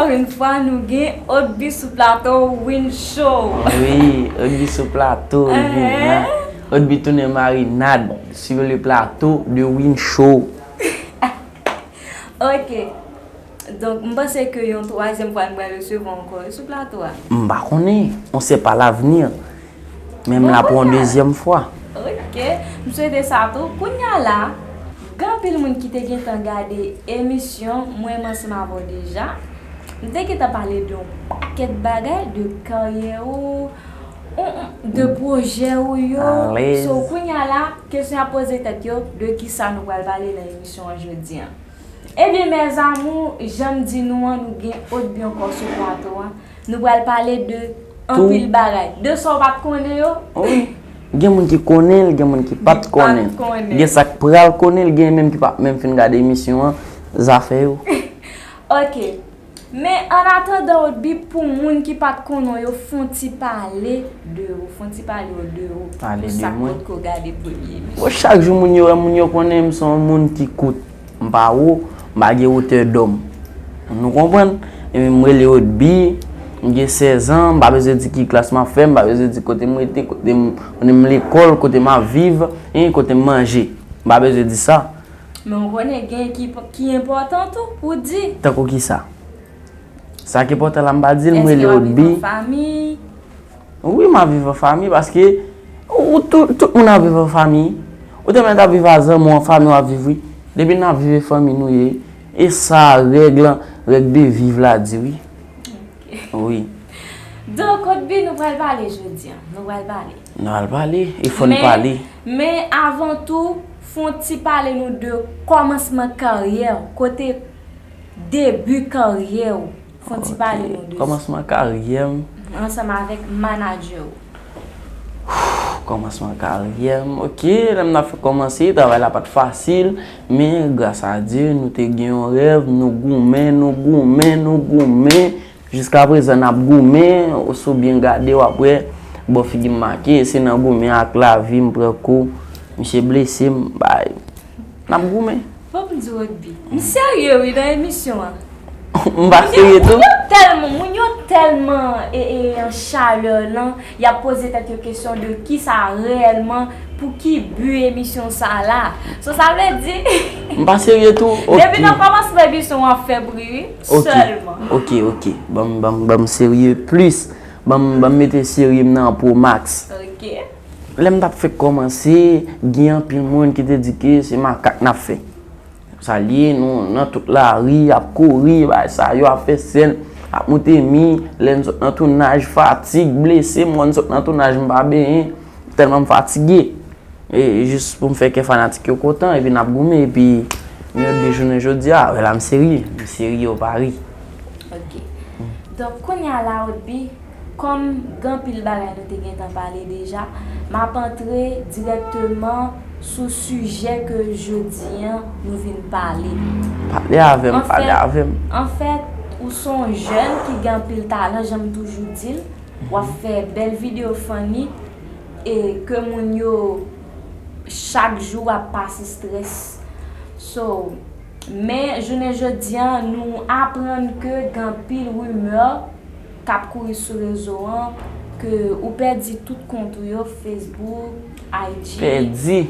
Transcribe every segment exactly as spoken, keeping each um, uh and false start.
Yon fwa nou gen Odby sou plato Win Show. Wi, Odby sou plato, Win la. Odby tounen marinad sur le plateau de Win Show. Ok. Donk, m panse ke yon twazyèm fwa nou pral resevwa ankò sou plato a. M pa konnen. On sait pas l'avenir. Men m la pou yon dezyèm fwa. Ok. M swete sa tou. Kounye a la, gen anpil moun ki te gentan gade emisyon mwen menm ansanm avè w deja. M te gentan pale de yon pakèt bagay, de karyè ou, ou, ou, de pwojè ou yo. So, kounye a la, kesyon ap poze tèt yo, de kisa nou pral pale nan emisyon an jodi an. Ebyen, mes amours, jan m di nou an, nou gen Odby ankò sou plato a. Nou pral pale de anpil bagay. De sa w pa t konnen yo. Wi. Gen moun ki konnen l, gen moun ki pa t konnen l. Gen sa k pral konnen l, gen menm ki pa menm fin gade emisyon an, zafè yo. Ok. Men an atandan, Odby, pou moun ki pa t konnen w yo, fon ti pale de ou, fon ti pale w de ou. Pale de mwen. Pou sa k potko gade premye emisyon. Bon, chak jou moun yo wè, moun yo konnen m se yon moun ki kout. M pa wo, m pa gen wotè dòm. Nou konprann? E m rele Odby, m gen sèz an, m pa bezwen di ki klas m ap fè, m pa bezwen di kote m rete, kote m, kote m lekòl, kote m ap viv, e kote m manje. M pa bezwen di sa. Men w konnen gen ki, ki enpòtan tou pou di. Tankou kisa? Sa ki enpòtan la, m pa di l, m rele Odby. Èske w ap viv an fanmi? Wi, m ap viv an fanmi, paske ou, tout, tout moun ap viv an fanmi. Ou te mèt ap viv a zanmi w an fanmi w ap viv, wi. Depi n ap viv e fanmi nou ye, e sa règ lan, règ de viv la di, wi. Ok. Wi. Donk, Odby, nou pral pale jodi an. Nou pral pale. Nou pral pale, e fò n pale. Men, men avan tou, fon ti pale nou de kòmansman karyè w, kote debi karyè w. Fon ti pale nou de sa. Kòmansman karyè m. Ansanm avèk manadjè w. Kòmansman karyè m. Ok, lè m t ap fè kòmanse, travay la pa t fasil, men gras a Dye, nou te gen yon rèv, nou goumen, nou goumen, nou goumen. Jiskaprezan n ap goumen, si w byen gade, w ap wè, bò figi m make, se nan goumen ak lavi m pran kou, misye blese m, bay. N ap goumen. Fò m di w, Odby. M serye wi nan emisyon an. M pa serye tou. Moun yo tèlman, moun yo tèlman e, e, an chalè lan, y ap poze tèt yo kesyon de kisa reyèlman, pou ki bi emisyon sa la. So, sa vle di. M pa serye tou. Ok. Depi nan kòmansman emisyon an, w ap fè bri wi. Ok. Sèlman. Ok, ok. Ban m, ban m, ban m serye plis. Ban m, ban m mete serye m nan pro max. Ok. Lè m t ap fèk kòmanse, gen anpil moun ki te di ke se makak n ap fè. Sa l ye, nou nan tout lari, ap kouri, bagay sa yo, ap fè sèn, ap moute mi, lè n sot nan tounaj, fatig, blese, m konn sot nan tounaj, m pa benyen, tèlman m fatige. E jis pou m fè kè fanatik yo kontan, epi n ap goumen, epi nou de jounen jodi a, wè la m serye, m serye o pari. Ok. Donk, kounye a la, Odby, kòm gen anpil bagay nou te gentan pale deja, m ap antre dirèkteman sou sijè ke jodi an nou vin pale. Pale avè m, pale avè m. Anfèt, ou se yon jèn ki gen anpil talan, jan m toujou di l. W ap fè bèl videyo funny e ke moun yo chak jou w ap pase strès. So, men jounen jodi an, nou aprann ke gen anpil rimè k ap kouri sou rezo an, ke ou pèdi tout kont ou yo, Facebook, I G. Pèdi?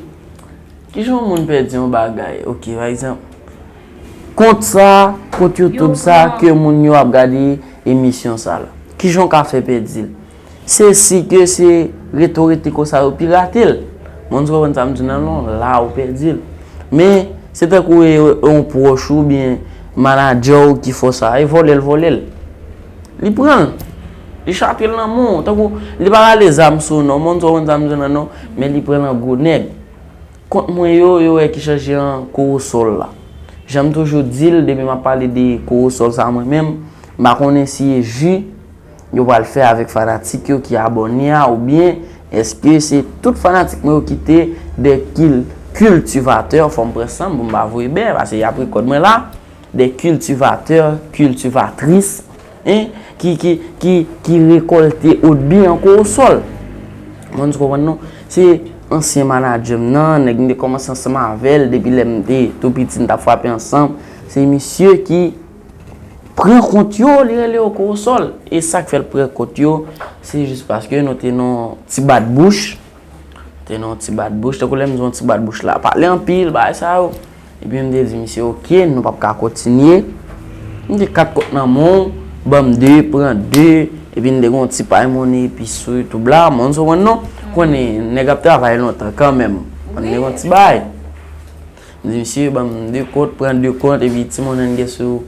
Kijan yon moun pèdi yon bagay? Ok, pa egzanp, kont sa, kont YouTube sa, ke moun yo ap gade emisyon sa la. Kijan w ka fè pèdi l? Se si ke se rete w rete konsa yo pirate l. Moun, ou konprann sa m di w nan non, la ou pèdi l. Men, se tankou e, e yon pwòch ou oubyen manadjè w ki fè w sa, e vòlè l vòlè l. Li pran l. Li chape l nan men w. Tankou, li pa rale zam sou w non, moun, ou konprann sa m di w nan non, men li pran l an gwo nèg. Kont mwen yo, yo wè ki chanje an Korosòl la. Jan m toujou di l, depi m ap pale de Korosòl sa mwen menm, m pa konnen si e ji yo pral fè avèk fanatik yo ki abòne a, oubyen èske se tout fanatik mwen yo ki te de kil-, kiltivatè, fò m pran san m pou m pa voye bè, paske y ap rekòd mwen la, de kiltivatè, kiltivatris, en, ki, ki, ki, ki rekòlte Odby an Korosòl. Moun, ou konprann non? Se ansyen manadjè m nan, nèg m te kòmanse ansanm avè l depi lè m te tou piti, n t ap frape ansanm. Se misye ki pran kont yo, li rele yo Korosòl. E sa k fè l pran kont yo, se jis paske nou te nan yon ti bat bouch. Te nan yon ti bat bouch, tankou lè m di yon ti bat bouch la, pale anpil, bagay sa yo. Epi m te di misye, "Ok, nou p ap ka kontinye." M te kat kòt nan men w, ban m de, pran de, epi n te gen yon ti pay monnen epi sou YouTube la, moun sou moun non. Konnen, nèg ap travay lontan kanmenm. Konn nèg yon ti bagay. M di misye, "Ban m de kont, pran de kont, epi ti monnen n gen sou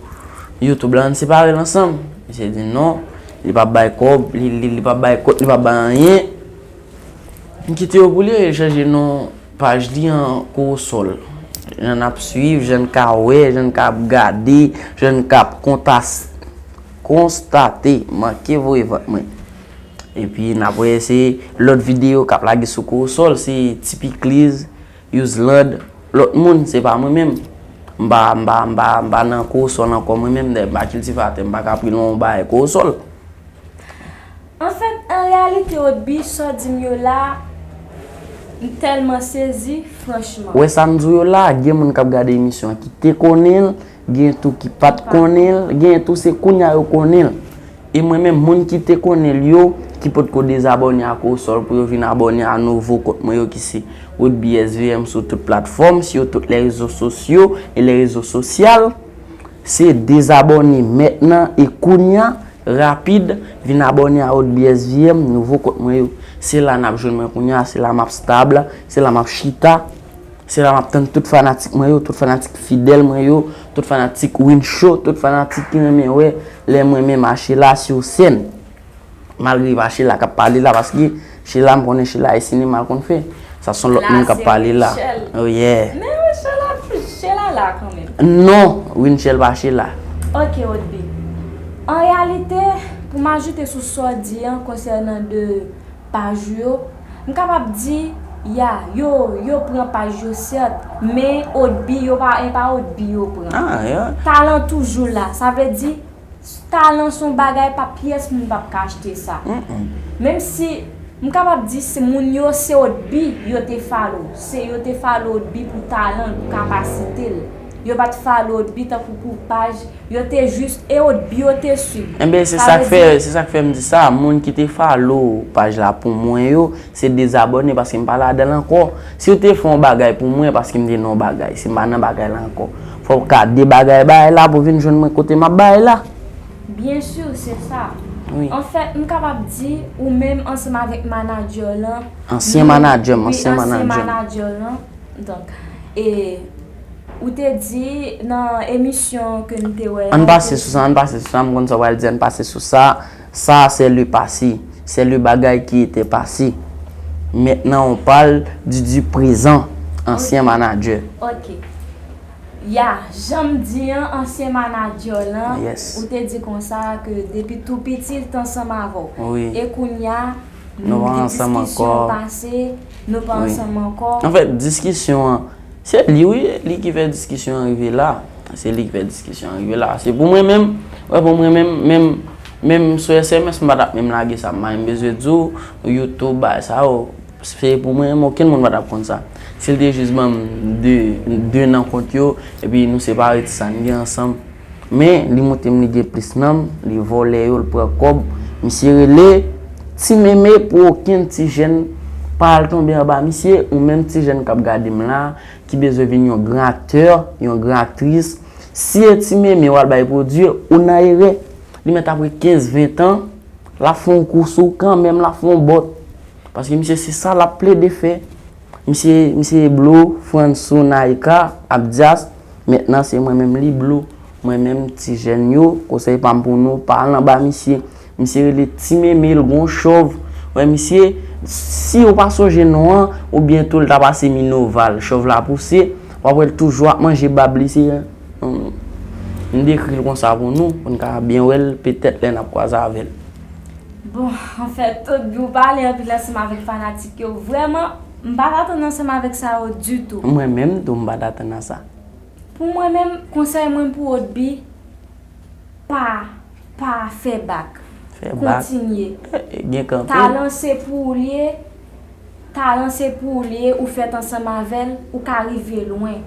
YouTube la, n separe l ansanm." Misye di non, li p ap bay kòb, li, li, li p ap bay kont, li p ap bay anyen. M kite yo pou li, e chanje non paj li an Korosòl. Jan n ap swiv, jan n ka wè, jan n ka ap gade, jan n ka ap kontas-, konstate, manke voye vant mwen. Epi n ap wè se lòt videyo k ap lage sou Korosòl, se Ti Pikliz, Yuzland, lòt moun, se pa mwen menm. M pa, m pa, m pa, m pa nan Korosòl ankò mwen menm, dayè m pa kiltivatè, m pa ka ap rele yon bagay Korosòl. Anfèt, an reyalite, Odby, sa w di m yo la, m tèlman sezi, franchman. Wè sa m di w yo la, gen moun k ap gade emisyon an ki te konnen l, gen tou ki pa t konnen l, gen tou se kounye a yo konnen l. E mwen menm, moun ki te konnen l yo, ki potko dezabòne a Korosòl pou yo vin abòne a nouvo kont mwen yo ki se Odby S V M sou tout platfòm, sou tout lè rezo sosyo e lè rezo sosyal, se dezabòne mentnan e kounye a, rapid, vin abòne a Odby S V M, nouvo kont mwen yo. Se la n ap jwenn mwen kounye a, se la m ap stab, se la m ap chita, se la m ap tann tout fanatik mwen yo, tout fanatik fidèl mwen yo, tout fanatik Wincho, tout fanatik ki renmen wè lè mwen menm a Sheila sou sèn. Malgre pa Sheila k ap pale la, paske Sheila, m konnen Sheila e sinema l konn fè. Sa se yon lòt moun k ap pale la. Oh yeah. Men Sheila, Sheila la kanmenm. Non, Winchel pa Sheila. Ok, Odby. An reyalite, pou m ajoute sou sa w di an konsènan de paj yo, m kapab di, ya, yo, yo pran paj yo sèt, men Odby, yo pa, e pa Odby yo pran. Ah, yeah. Talan toujou la, sa vle di, Talan se yon bagay pa pyès moun p ap ka achte sa. Menm si m kapab di se moun yo se Odby yo te follow, se yo te follow Odby pou talan l, pou kapasite l. Yo pa t follow Odby tankou pou paj, yo te jis e Odby yo te swiv. Enben se sa k fè, se sa k fè m di sa, moun ki te follow paj la pou mwen yo, se dezabòne paske m pa ladan l ankò. Si w te fè yon bagay pou mwen paske m te nan yon bagay, si m pa nan bagay la ankò, fò w ka debagay bagay la pou w vin jwenn mwen kote m ap bay la. Byen si, se sa. Anfèt, m kapab di, ou menm ansanm avèk manadjè w lan. Ansyen manadjè m, ansyen manadjè m. Donk, e, ou te di nan emisyon ke n te wè an. Ann pase sou sa, ann pase sou sa, m konn sa w pral di, ann pase sou sa. Ça, c'est le passé. C'est le bagay qui était passé. Maintenant, on parle du, du présent. Ansyen manadjè. Ok. Ya, jan m di an, ansyen manadjè w lan, ou te di konsa ke depi tou piti l t ansanm avè w. E kounye a, nou gen diskisyon pase, nou pa ansanm ankò. Anfèt, diskisyon an, se li wi, li ki fè diskisyon an rive la. Se li ki fè diskisyon an rive la. Se pou mwen menm, wè pou mwen menm, menm, menm sou S M S m pa t ap menm lage sa. M pa menm bezwen di w, YouTube, bagay sa yo. Se pou mwen menm, okenn moun pa t ap konn sa. Si l te jis ban m de, de nan kont yo, epi nou separe ti sa n gen ansanm. Men, li montre m li gen plis nanm, li vòlè yo, l pran kòb. Misye rele Ti Meme pou okenn ti jèn pa al tonbe anba misye, ou menm ti jèn k ap gade m la, ki bezwen vin yon gran aktè, yon gran aktris, si e Ti Meme w al bay pwodui, ou nan erè. Li mèt apre kenz, ven tan, l ap fè yon kou sou w kanmenm, l ap fè yon bòt. Paske misye se sa l ap plede fè. Misye, misye Blo, Franso, Naïka, Abdias, mentnan se mwen menm li Blo. Mwen menm ti jèn yo, konsèy pa m pou nou, pa al anba misye. Misye rele Ti Meme, l gon chòv. Wè misye, si w pa sonje non an, oubyen tou l ta pase Minoval, chòv la pouse, w ap wè l toujou ap manje bab li, se, m dekri l konsa pou nou, pou n ka byen wè l, petèt lè n ap kwaze avè l. Bon, anfèt, Odby, ou pale anpil ansanm avèk fanatik yo. Vrèman, m pa t atann ansanm avèk sa yo ditou. Mwen menm tou, m pa t atann a sa. Pou mwen menm, konsèy mwen pou Odby, pa, pa fè bak. Fè bak. Kontinye. Gen kanpe. Talan se pou ou l ye. Talan se pou ou l ye, ou fèt ansanm avè l, ou ka rive lwen.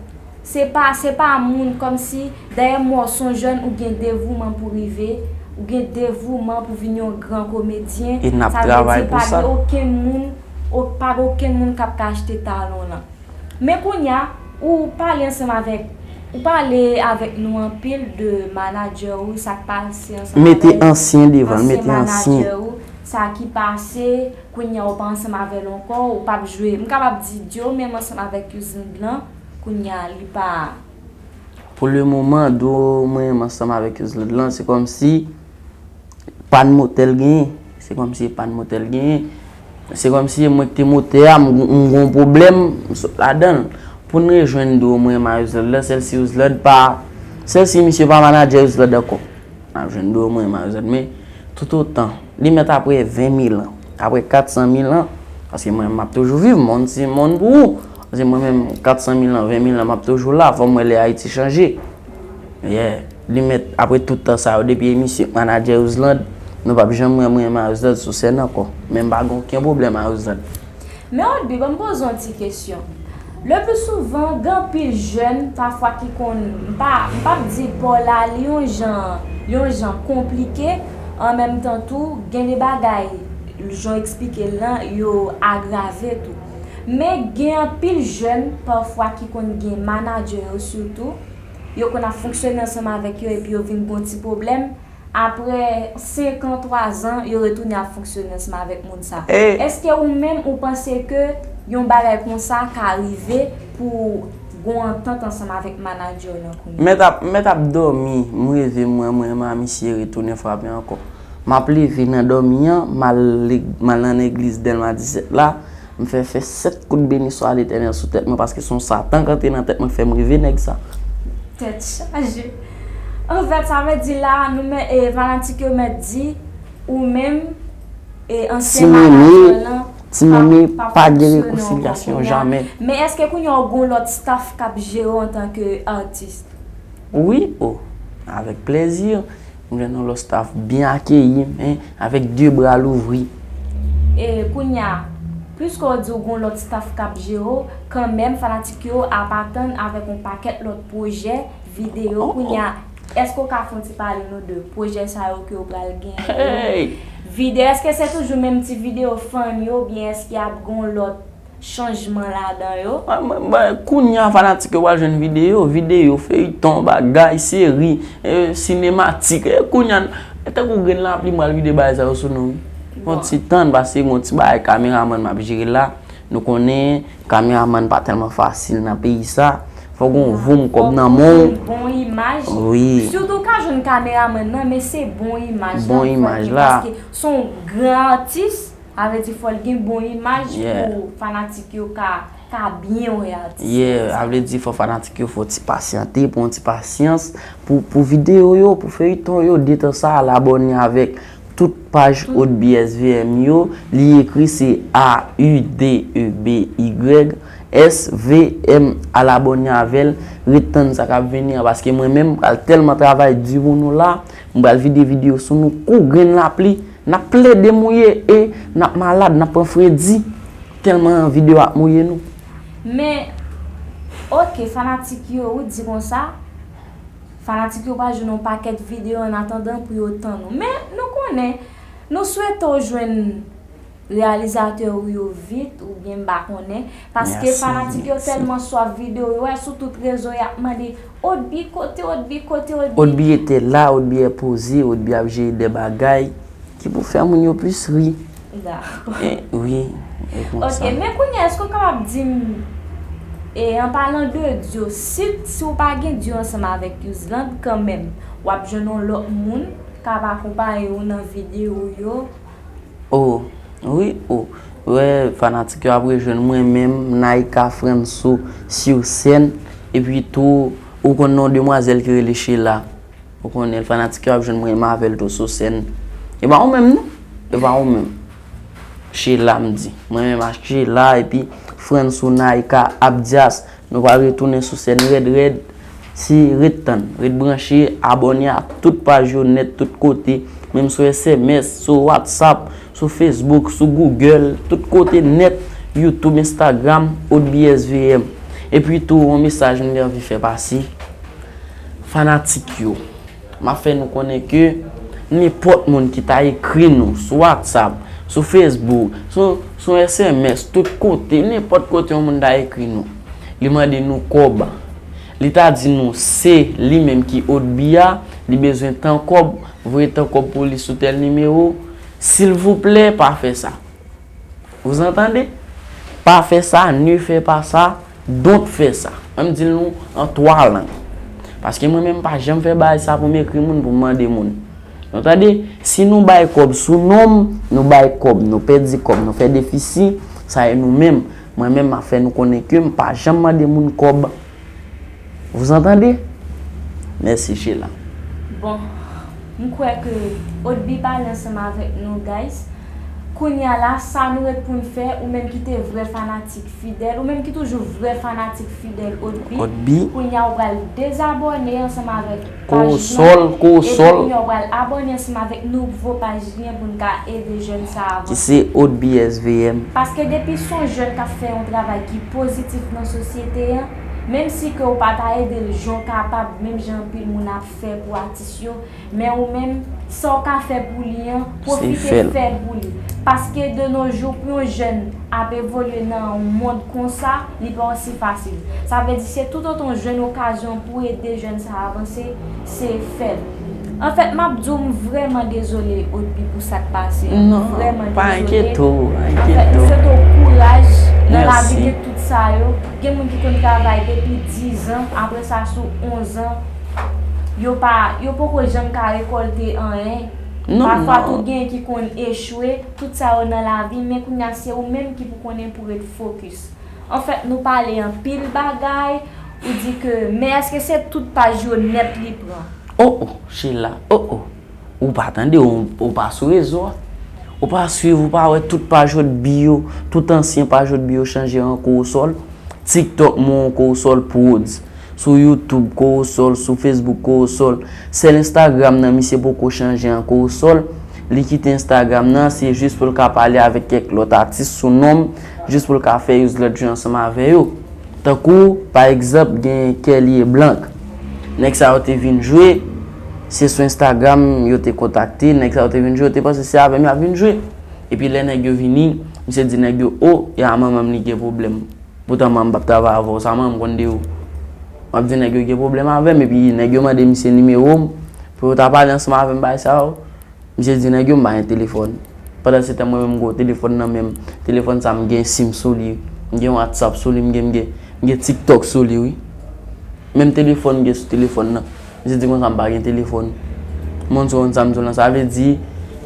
Se pa, se pa moun kòmsi, dèyè mò se yon jèn ou gen devouman pou rive, ou gen devouman pou vin yon gran komedyen. E n ap travay pou sa. Sa vle di pa gen okenn moun, o-, pa gen okenn moun k ap ka achte talon lan. Men kounye a, ou pale ansanm avèk, ou pale avèk nou anpil de manadjè ou, sa k pase ansanm avèk ansyen manadjè ou, sa ki pase, kounye a ou pa ansanm avè l ankò, ou p ap jwe. M kapab di duo menm ansanm avèk Youzlande lan, kounye a li pa. Pou le moman, duo mwen menm ansanm avèk Youzlande lan, se kòmsi pa n motè l genyen. Se kòmsi e pa n motè l genyen. Se kòmsi e mwen ki te motè a, m, m gen yon pwoblèm, m sot ladan l. Pou n rejwenn duo mwen menm a Youzlande lan, sèl si Youzlande pa, sèl si misye pa manadjè Youzlande ankò. N ap jwenn duo mwen menm a Youzlande, men toutotan li mèt apre ven mil an, apre kat san mil an, paske mwen menm m ap toujou viv, monn se monn pou ou. Paske mwen menm, kat san mil an, ven mil an, m ap toujou la, fò m wè lè Ayiti chanje. Yeah. Li mèt, apre tout tan sa yo, depi e misye k manadjè Youzlande, nou p ap janm wè mwen menm a Youzlande sou sèn ankò. Men m pa gen okenn pwoblèm a Youzlande. Men Odby, ban m poze w yon ti kesyon. Le pli souvan, gen anpil jèn, pafwa ki konn, m pa, m p ap di pa w la, li yon jan, li yon jan konplike, an menm tan tou, gen de bagay, jan w eksplike l lan, yo agrave tou. Men gen anpil jèn, pafwa ki konn gen manadjè yo sitou, yo konn ap fonksyone ansanm avèk yo epi yo vin gen yon ti pwoblèm, apre senk an, twa zan, yo retounen ap fonksyone ansanm avèk moun sa. Èske ou menm ou panse ke yon bagay konsa ka rive pou gen yon antant ansanm avèk manadjè w lan kounye a? Mèt ap, mèt ap dòmi, m reve mwen, mwen, m a misye retounen frape ankò. M ap leve nan dòmi an, m al leg-, m al nan legliz Dèlma disèt la, m fè, fè sèt kout beniswa a Letènèl sou tèt mwen, paske se yon Satan k antre nan tèt mwen, k fè m reve nèg sa. Tèt chaje. Anfèt, sa vle di la, nou mèt, e, fanatik yo mèt di, ou menm, e, ansyen manadjè w lan, Ti Mimi pa gen rekonsilyasyon jamè. Men èske kounye a w gen yon lòt staff k ap jere w antanke atis? Wi, o, avèk plèzi. M jwenn yon lòt staff byen akeyi m, en, avèk de bra louvri. E kounye a, piske w di w gen yon lòt staff k ap jere w, kanmenm fanatik yo ap atann avèk yon pakèt lòt pwojè videyo. Kounye a, èske w ka fè yon ti pale nou de pwojè sa yo ke w pral gen? Videyo, èske se toujou menm ti videyo fun yo, oubyen èske ap gen yon lòt chanjman ladan yo? Mwen, mwen, mwen, kounye a fanatik yo pral jwenn videyo, videyo, feyton, bagay, seri, e, sinematik. E, kounye a, e tankou grenn lapli m pral vide bagay sa yo sou nou. Bon. Yon ti tann, paske yon ti bagay kameramann m ap jere la. Nou konnen kameramann pa tèlman fasil nan peyi sa. Fòk gon voum kòb nan men w. Bon imaj. Wi. Sitou w ka jwenn kameramann nan, men se bon imaj lan fò l gen, paske se yon gran atis. Sa vle di fò l gen bon imaj pou fanatik yo ka, ka byen wè atis. Yeah, sa vle di fò fanatik yo fè yon ti pasyante, pran yon ti pasyans pou, pou videyo yo, pou feyton yo, de tan sa al abòne avèk tout paj Odby S V M yo. Li ekri se A U D E B Y S V M, al abòne avè l, ret tann sa k ap vini an, paske mwen menm m pral tèlman travay di pou nou la, m pral vide videyo sou nou kou grenn lapli. N ap plede mouye e n ap malad, n ap pran fredi, tèlman videyo ap mouye nou. Men, oke, fanatik yo, ou di konsa, fanatik yo pral jwenn yon pakèt videyo an atandan pou yo tann ou. Men, nou konnen, nou swete w jwenn reyalizatè ou yo vit, oubyen m pa konnen, paske fanatik yo tèlman swaf videyo, yo wè sou tout rezo, y ap mande, Odby kote, Odby kote, Odby. Odby était là, Odby est posé, Odby ap jere de bagay ki pou fè moun yo plis ri. Dakò. E, wi, e konsa. Oke, men kounye a, èske w kapab di m, e, an palan de duo, si, si w pa gen duo ansanm avèk Youzlande, kanmenm, w ap jwenn yon lòt moun k ap akonpaye w nan videyo w yo? O, wi, o. Wè, fanatik yo ap rejwenn mwen menm, Naïka Fransou, sur scène, epi tou, ou konn yon demwazèl ki rele Sheila. Ou konnen l, fanatik yo ap jwenn mwen menm avè l tou sou sèn. E pa ou menm, non? E pa ou menm. Sheila, m di. Mwen menm ak Sheila, epi Fransou, Naïka, Abdias, nou pral retounen sou sèn rèd, rèd. Se ret tann, ret branche, abòne a tout paj yo nèt, tout kote, menm sou S M S, sou WhatsApp, sou Facebook, sou Google, tout kote nèt, YouTube, Instagram, Odby S V M. Epi tou, yon mesaj m te anvi fè pase, fanatik yo, m ap fè nou konnen ke nenpòt moun ki ta ekri nou sou WhatsApp, sou Facebook, sou, sou S M S, tout kote, nenpòt kote yon moun ta ekri nou, li mande nou kòb, li ta di nou se li menm ki Odby a, li bezwen tan kòb, voye tan kòb pou li sou tèl nimewo, silvouplè, pa fè sa. Vous entendez? Pa fè sa, ne fais pas ça, don't fè sa. Mwen m di l nou an twa lang. Paske mwen menm m pa janm fè bagay sa pou m ekri moun, pou m mande moun. Nou tande? Si nou bay kòb sou non m, nou bay kòb, nou pèdi kòb, nou fè defisi, sa e nou menm. Mwen menm m ap fè nou konnen ke m pa janm mande moun kòb. Vous entendez? Mèsi, Sheila. Bon, m kwè ke Odby pale ansanm avèk nou, guys. Kounye a la, sa nou ret pou n fè, ou menm ki te vrè fanatik fidèl, ou menm ki toujou vrè fanatik fidèl Odby, Odby. Kounye a ou pral dezabòne ansanm avèk paj lan, epi kounye a ou pral abòne ansanm avèk nouvo paj li an pou n ka ede jèn sa avanse. Ki se Odby S V M. Paske depi se yon jèn k ap fè yon travay ki pozitif nan sosyete an, menm si ke ou pa ta ede l jan w kapab, menm jan anpil moun ap fè pou atis yo, men ou menm, sa w ka fè pou li an, pwofite fè l pou li. Paske de nos jours, pou yon jèn ap evolye nan yon mond konsa, li pa osi fasil. Sa vle di, se toutotan yon jèn okazyon pou ede jèn sa avanse, se fè l. Anfèt, m ap di w, m vrèman dezole, Odby, pou sa k pase an. M vrèman dezole. Non, pa enkyete w, pa enkyete w. Anfèt, m swete w kouraj nan lavi de tout sa yo. Gen moun ki konn travay depi diz an, apre sa sou onz an, yo pa, yo poko janm ka rekòlte anyen. Non, non. Pafwa tou gen ki konn echwe, tout sa yo nan lavi, men kounye a se ou menm ki pou konnen pou ret fokis. Anfèt, nou pale anpil bagay, ou di ke, men èske se tout paj yo nèt li pran? Oh, oh, Sheila, oh, oh. Ou pa tande, ou, ou pa sou rezo a. Ou pa swiv, ou pa wè tout paj Odby yo, tout ansyen paj Odby yo chanje an Korosòl. TikTok mwen Korosòl Prodz. Sou YouTube Korosòl, sou Facebook Korosòl. Sèl Instagram nan misye poko chanje an Korosòl. Li kite Instagram nan, se jis pou l ka pale avèk kèk lòt atis sou non m, jis pou l ka fè use lòt jwe ansanm avè yo. Tankou, pa egzanp, gen Kelly e Blank. Nèg sa yo te vin jwe, se sou Instagram yo te kontakte, nèg sa yo te vin jwe, yo te panse se avè m y ap vin jwe. Epi lè nèg yo vini, misye di nèg yo, "O, e a manman m li gen pwoblèm. Poutan manman m p ap travay avè w, sa manman m konn de ou?" M ap di nèg yo gen pwoblèm avè m, epi nèg yo mande misye nimewo m pou yo ta pale ansanm avè m, bagay sa yo. Misye di nèg yo m pa gen telefòn. Pandansetan mwen menm m gen yon telefòn nan men m. Telefòn sa m gen sim sou li, m gen WhatsApp sou li, m gen, m gen, m gen TikTok sou li wi. Menm telefòn m gen sou telefòn nan. Misye di konsa m pa gen telefòn. Moun sou konn sa m di w lan, sa vle di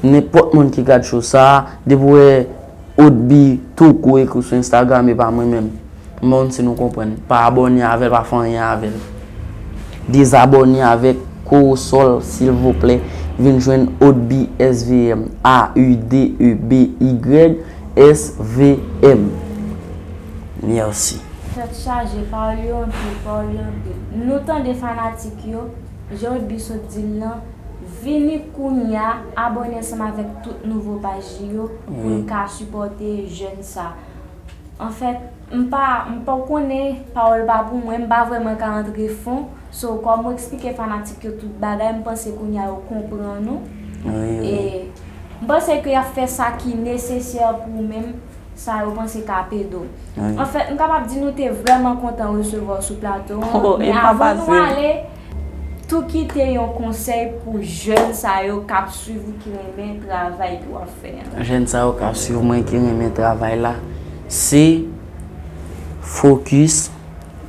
nenpòt moun ki gad show sa, depi w wè Odby Toko ekri sou Instagram e pa mwen menm. M pa konn si nou konprann. Pa abòne avè l, pa fè anyen avè l. Dezabòne avèk Korosòl, silvouplè. Vin jwenn Odby S V M. A U D E B Y S V M. Mèsi. Tèt chaje, pawòl yo anpil, pawòl yo anpil. Nou tande fanatik yo, jan Odby sot di l lan, vini kounye a, abòne ansanm avèk tout nouvo paj li yo, pou n ka sipòte jèn sa. Anfèt, m pa, m pa konnen, pawòl pa pou mwen, m pa vrèman ka antre fon. So, kòm ou eksplike fanatik yo tout bagay, m panse kounye a yo konprann ou. Wi, wi. E m panse ke y ap fè sa ki nesesè pou ou menm, sa yo panse k ap ede w. Wi. Anfèt, m kapab di nou te vrèman kontan resevwa w sou plato an, men avan nou ale, tou kite yon konsèy pou jèn sa yo k ap swiv ou ki renmen travay ke w ap fè an. Jèn sa yo k ap swiv mwen ki renmen travay la, se fokis,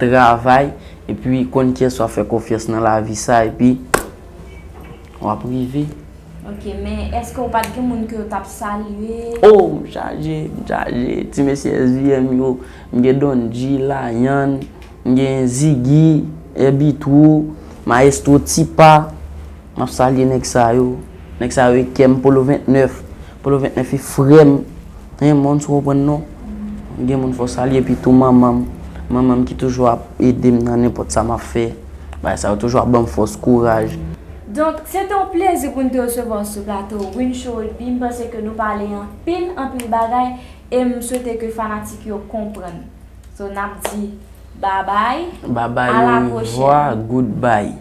travay, epi konn kiyès w ap fè konfyans nan lavi sa, epi w ap rive. Ok, men èske w pa t gen moun ke w t ap salye? Oh, m chaje, m chaje. Ti mesye S V M yo, m gen Don G, Layann, m gen Ziggy, Herby Trou, Maestro Tipa. M ap salye nèg sa yo. Nèg sa yo e kè m, Polo vennèf. Polo vennèf e frè m. Hein, moun sou konprann non. Gen moun fò salye, epi tou manman m. Manman m ki toujou ap ede m nan nenpòt sa m ap fè. Bagay sa yo toujou ap ban m fòs, kouraj. Donk, se te yon plezi pou n te resevwa w sou plato Win Show Odby. M panse ke nou pale anpil, anpil bagay, e m swete ke fanatik yo konprann. So, n ap di, Babay. Babay, À la au revoir, prochaine. Goodbye.